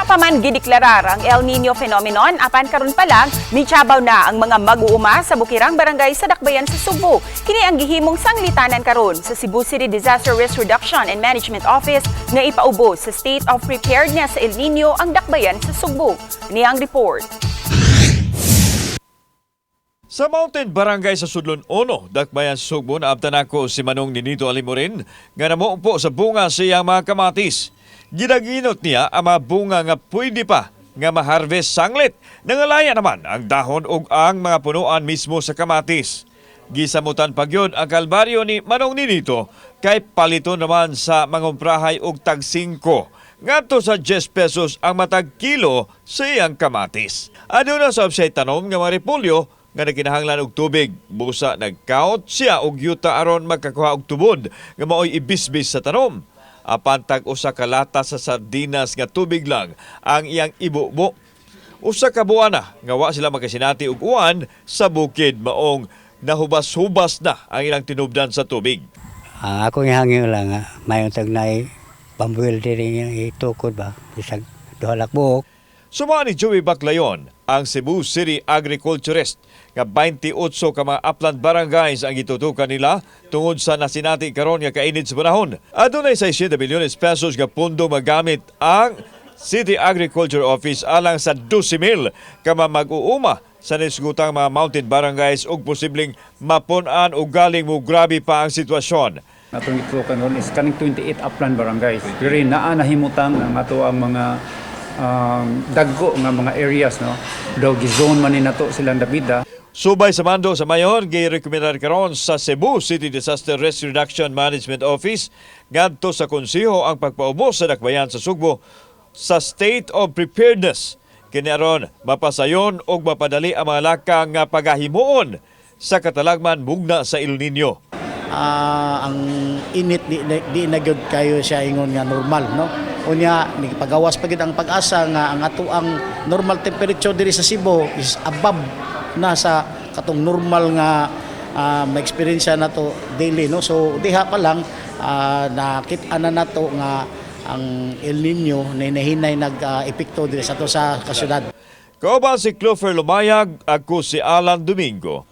Wala pa man gideklarar ang El Nino phenomenon, apan karon pa lang michabaw na ang mga mag-uuma sa Bukirang Barangay sa Dakbayan sa Sugbo. Kini ang gihimong sanglitanan karon sa Cebu City Disaster Risk Reduction and Management Office nga ipaubos sa state of preparedness sa El Nino ang Dakbayan sa Sugbo. Niya ang report. Sa Mountain Barangay sa Sudlon 1, Dakbayan sa Sugbo, naabtan ako si Manong Ninito Alimorin nga namupo sa bunga sa iyang mga kamatis. Ginaginot niya ang mga bunga nga pwede pa nga ma-harvest sanglit. Nangalaya naman ang dahon ug ang mga punuan mismo sa kamatis. Gisamutan pa gyud ang kalbaryo ni Manong Ninito kay palito naman sa mangumprahay og tag 5 ngadto sa 10 pesos ang matag kilo sa iyang kamatis. Aduna sa siya tanom nga mga repolyo nga nagkinahanglan og tubig. Busa nagkaot siya og yuta aron makakuha og tubod nga maoy ibisbis sa tanom. Apan tag usa ka lata sa sardinas nga tubig lang ang iyang ibubo. Usa ka buwana nga wa sila makasinati og uwan sa bukid, maong nahubas-hubas na ang ilang tinubdan sa tubig. Ang akong ihangyo lang nga mayon tag nay pambuil diri nga itukod ba, bisag duha lang buok. Suma ni Joey Baclayon, ang Cebu City Agriculturist, nga 28 ka mga upland barangays ang gitutukan nila tungod sa nasinati karon nga kainit sa panahon. Adunay 600 milyones pesos nga pundo magamit ang City Agriculture Office alang sa 12,000 ka mga mag-uuma sa nisgutang mga mountain barangays ug posibleng mapun-an o galing mo grabe pa ang sitwasyon. Atong gitutukan ron is kaning 28 upland barangays. Pero naa nahimutang ang ato ang mga dagko nga mga areas, no. Daw gi-zone man ni nato silang dapita. Subay sa mando sa mayor, girekomendar karon sa Cebu City Disaster Risk Reduction Management Office ngadto sa konseho ang pagpaubos sa Dakbayan sa Sugbo sa state of preparedness. Kini aron mapasayon og mapadali ang mga lakang nga pagahimuon sa katalagman mugna sa El Nino. Ang init di na gyud kayo siya ingon nga normal, no? Unya nagpagawas pa gyud ang PAGASA nga ang ato ang normal temperature diri sa Cebu is above na sa katong normal nga ma-experience nato daily, no? So diha pa lang nakit-an na nato nga ang El Nino na hinahinay nag-epekto diri sa ato sa kasyudad. Kauban si Clover Lumayag, ako si Alan Domingo.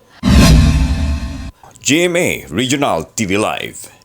GMA Regional TV Live.